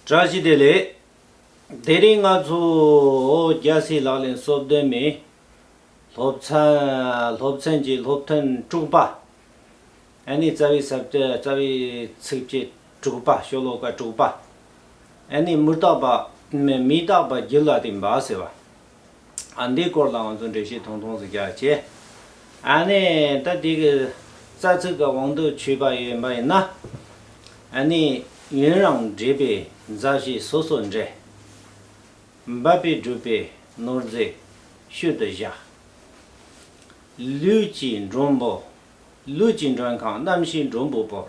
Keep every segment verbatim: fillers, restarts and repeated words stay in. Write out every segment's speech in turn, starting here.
བཀྲ་ཤིས་བདེ་ལེགས། དེ་རིང་ང་ཚོ་རྒྱལ་སྲས་ལག་ལེན་སོ་བདུན་མའི་སློབ་ཚན། སློབ་ཚན་གྱི་སློབ་ཐུན་དྲུག་པ། ཨ་ནི་རྩ་བའི་ས་བཅད། རྩ་བའི་ཚིགས་བཅད་དྲུག་པ། ཤོ་ལོ་ཀ་དྲུག་པ། ཨ་ནི་མི་རྟག་པ། མི་མི་རྟག་པ་རྒྱུད་ལ་བརྟེན་པ་ཟེར་བ། ཨ་འདིའི་སྐོར་ལ་ང་ཚོ་འགྲེལ་བཤད་ཐུང་ཐུང་ཞིག་རྒྱག་བྱས། ཨ་ནི་ད་འདི་གི་རྩ་ཚིག་གི་དབང་དུ་ཆུད་པ་ཡིན་པ་ཡིན་ན། ཨ་ནི་ཡུན་རིང་འདྲེས་པའི་མཛའ་བཤེས་སོ་སོར་འབྲེལ། འབད་པས་བསྒྲུབས་པའི་ནོར་རྫས་ཤུལ་དུ་བཞག། ལུས་ཀྱི་མགྲོན་པོ། ལུས་ཀྱི་མགྲོན་ཁང་། རྣམ་ཤེས་མགྲོན་པོ་བོར།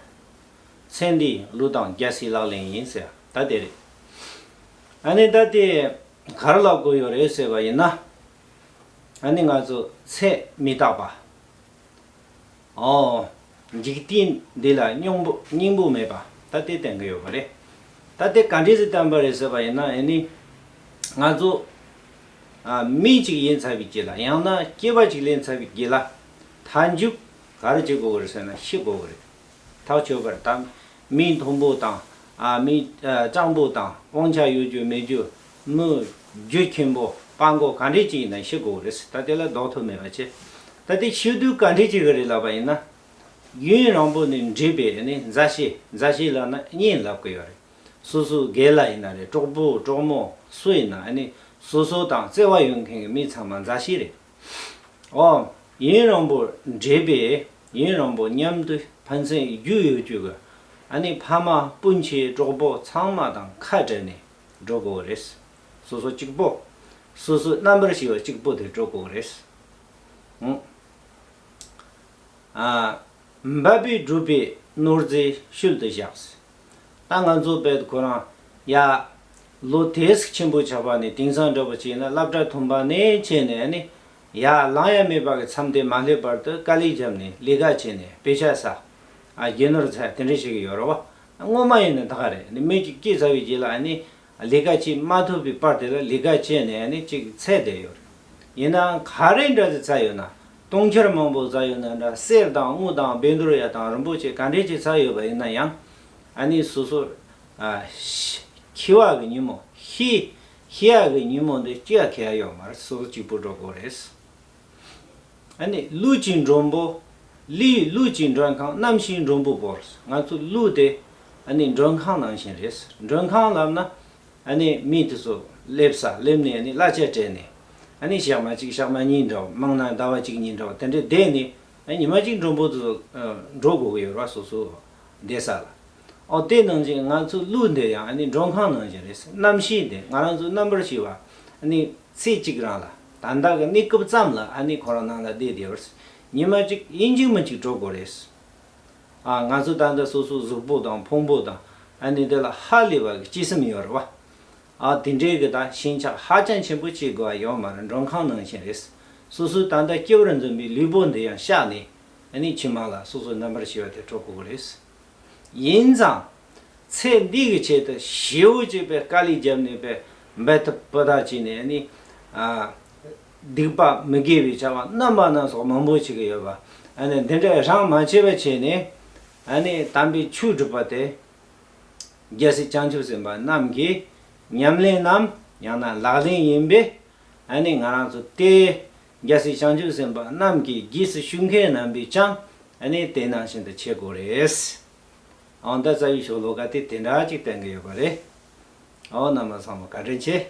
ཚེ་འདིའི་བསླུ་བཏང་རྒྱལ་སྲས་ལག་ལེན་ཡིན་ཟེར། ད་དེ་རེད། ཨ་ནི་ད་དེ་ག་རེ་ལབ་དགོས་ཡོད་རེད་ཟེར་བ་ཡིན་ན། ཨ་ནི་ང་ཚོ་ཚེ་མི་རྟག་པ། ཨོ། འཇིག་རྟེན་འདི་ལ་སྙིང་པོ་སྙིང་པོ་མེད་པ། ད་དེ་བསྟན་གྱི་ཡོད་པ་རེད། ད་དེ་ག་འདྲས་སེ་བསྟན་པ་རེད་ཟེར་བ་ཡིན་ན། ཨ་ནི་ང་ཚོ་ཨ་མི་གཅིག་ཡིན་ཚར་བའི་རྗེས་ལ། ཡང་ན་སྐྱེ་བ་གཅིག་ལེན་ཚར་བའི་རྗེས་ལ། མཐའ་མཇུག་ག་རེ་བྱེད་དགོས་རེད་ཟེར་ན། ཤི་དགོས་རེད། ཐག་ཆོད་པར་ད་མི་མཐོན་པོ་དང་། ཨ་མི་ཨ་སྤྱང་པོ་དང་། དབང་ཆ་ཡོད་རྒྱུ་མེད་རྒྱུ། མི་རྒྱུ་ཆེན་པོ། དཔའ་མགོ། ག་འདྲས་ཅིག་ཡིན་ན་ཤི་དགོས་རེད། ད་དེ་ལ་ལྡོག་ཐབས་མེད་པ་བྱས། ད་དེ་ཤི་དུས་ག་འདྲས་ཅིག་རེད་ལབ་པ་ཡིན་ན། ཡུན་རིང་པོ་ནས་འདྲེས་པའི་ནི་མཛའ་བཤེས། མཛའ་བཤེས་ལབ་ན་གཉེན་ལབ་ཀྱི་ཡོད་རེད། སོ་སོའི་རྒན་ལགས་ཡིན་ན་རེད། གྲོགས་པོ་གྲོགས་མོ་སུ་ཡིན་ན། ཨ་ནི་སོ་སོ་དང་བརྩེ་བ་ཡོད་མཁན་གྱི་མི་ཚང་མ་མཛའ་བཤེས་རེད། ཨོ། ཡུན་རིང་པོ་འདྲེས་པའི། ཡུན་རིང་པོ་མཉམ་དུ་ཕན་ཚུན་རྒྱུས་ཡོད་རྒྱུ་གི། ཨ་ནི་ཕ་མ་སྤུན་མཆེད་གྲོགས་པོ་ཚང་མ་དང་ཁ་བྲལ་ནས་འགྲོ་དགོས་རེད། སོ་སོ་གཅིག་པོ། སོ་སོའི་རྣམ་པར་ཤེས་པ་གཅིག་པོ་དེ་འགྲོ་དགོས་རེད། ཨང་། ཨ། འབད་པས་བསྒྲུབས་པའི་ནོར་རྫས་ཤུལ་དུ་བཞག། ད་ང་ཚོ་བོད་ཁོ་རང་ཡ་ལོ་དེ་ཟིག་ཆེན་པོ་ཆགས་པ་ནས། དེང་སང་འདྲ་པོ་བྱས་ན་སློབ་གྲྭ་ཐོན་པ་ནས་བྱས་ནས། ཨ་ནི་ཡ་ལངས་ཡ་མེད་པ་གི་མཚམས་དེ་མ་སླེབས་བར་དུ་དཀའ་ལས་བརྒྱབ་ནས། ལས་ཀ་བྱས་ནས། པེ་ཤ་ཟ། ཨ། རྒྱུ་ནོར་ཟ། དེ་འདྲ་བྱེད་ཀྱི་ཡོད་རེད་བ། སྔོན་མ་ཡིན་ན་ད་ག་རེད། ཨ་ནི་མི་གཅིག་སྐྱེས་ཚར་བའི་རྗེས་ལ། ཨ་ནི་ལས་ཀ་བྱེད་མ་ཐུབ་པའི་བར་དེ་ལ་ལས་ཀ་བྱས་ནས། ཨ་ནི་གཅིག་ཚེ་བསྡད་ཡོད་རེད། ཡིན་ནའང་ག་རེ་འདྲ་ཟིག་ཚར་ཡོད་ན། དུང་ཕྱུར་མང་པོ་ཟ་ཡོད་ན་འདྲ། གསེར་དང་དངུལ་དང་བཻ་ཌཱུརྱ་དང་རིན་པོ་ཆེ་ག་འདྲས་ཅིག་ཚར་ཡོད་པ་ཡིན་ན་ཡང་། ཨ་ནི་སོ་སོ། ཨ། ཤི་ཤི་བ་གི་ཉིན་མོ། ཤི་ཤི་ཡ་གི་ཉིན་མོ་འདི་ཅི་ཡ་ཁེ་ཡ་ཡོད་མ་རེད། སོ་སོ་གཅིག་པུ་འགྲོ་དགོས་རེད། ཨ་ནི་ལུས་ཀྱི་མགྲོན་པོ། ལུས་ལུས་ཀྱི་མགྲོན་ཁང་། རྣམ་ཤེས་མགྲོན་པོ་བོར། ང་ཚོ་ལུས་དེ་ཨ་ནི་མགྲོན་ཁང་ནང་བཞིན་རེད། མགྲོན་ཁང་ལབ་ན། ཨ་ནི་མི་དེ་ཚོ་སླེབས་ས། སླེབས་ནས་ཨ་ནི་གླ་ཆ་སྤྲད་ནས། ཨ་ནི་ཞག་མ་གཅིག་ཞག་མ་གཉིས་འདྲ་བོ། མང་ན་ཟླ་བ་གཅིག་གཉིས་འདྲ་བོ། དེ་འདྲས་བསྡད་ནས། ཨ། ཉི་མ་གཅིག་མགྲོན་པོ་དེ་ཚོ་འགྲོ་དགོས་ཀྱི་ཡོད་རེད་བ། སོ་སོ་བསྡད་ས་ལ། ཨོ། དེ་ནང་བཞིན་ང་ཚོ་ལུས་འདི་ཡང་ཨ་ནི་མགྲོན་ཁང་ནང་བཞིན་རེད། རྣམ་ཤེས་དེ། ང་རང་ཚོའི་རྣམ་པར་ཤེས་པ་ཨ་ནི་ཚེ་གཅིག་རང་ལ། ད་ལྟ་གི་གནས་སྐབས་ཙམ་ལ་ཨ་ནི་ཁོ་རང་ནང་ལ་བསྡད་བསྡད་པ་རེད། ཉི་མ་གཅིག་ཡིན་གཅིག་མིན་གཅིག་འགྲོ་དགོས་རེད། ཨ། ང་ཚོ་ད་ལྟ་སོ་སོ་གཟུགས་པོ་དང་ཕུང་པོ་དང་ཨ་ནི་དེ་ལ་ཧ་ལས་པ་གི་སྤྱི་སེམས་ཡོད་རེད་བ། ཨ། དེ་འདྲའི་གི་ད་ཞེན་ཆགས་ཧ་ཅང་ཆེན་པོ་བྱེད་དགོས་པ་ཡོད་མ་རེད། མགྲོན་ཁང་ནང་བཞིན་རེད། སོ་སོའི་ད་ལྟ་སྐྱེ་བར་འཛིན་པའི་ལུས་པོ་འདི་ཡང་བཤགས་ནས། ཨ་ནི་ཕྱི་མ་ལ་སོ་སོའི་རྣམ་པར་ཤེས་པ་དེ་འགྲོ་དགོས་ཀྱི་རེད། ཡིན་ཙང་ཚེ་འདི་གི་ཆེད་དུ་ཞེ་པོ་ཅིག་པའི་དཀའ་ལས་བརྒྱབ་ནས། པའི་འབད་ཐབས་པོ་ད་བྱས་ནས། ཨ་ནི། ཨ། སྡིག་པ་མི་དགེ་བའི་བྱ་བ་རྣམ་པ་སྣ་ཚོགས་མང་པོ་བྱེད་ཀྱི་ཡོད་པ། ཨ་ནི་འདི་འདྲ་རང་མ་བྱས་པ་བྱས་ནས། ཨ་ནི་དམ་པའི་ཆོས་སྒྲུབ་པ་དེ་རྒྱལ་སྲས་བྱང་ཆུབ་སེམས་དཔའ་རྣམས་ཀྱི་ཉམས་ལེན་ནམ་ཡང་ན་ལག་ལེན་ཡིན་པས། ཨ་ནི་ང་རང་ཚོ་དེ་རྒྱལ་སྲས་བྱང་ཆུབ་སེམས་དཔའ་རྣམས་ཀྱི་རྗེས་སུ་ཞུགས་མཁན་རྣམས་པས་ཀྱང་ཨ་ནི་དེ་ནང་བཞིན་དུ་བྱེད་དགོས་རེད། ཨང་། ད་རྩ་བའི་ཤོ་ལོ་ཀ་དེ་དེ་འདྲ་ཅིག་བསྟན་གྱི་ཡོད་པ་རེད། ཨོ། རྣམ་པ་ཚང་མ་བཀའ་དྲིན་ཆེ།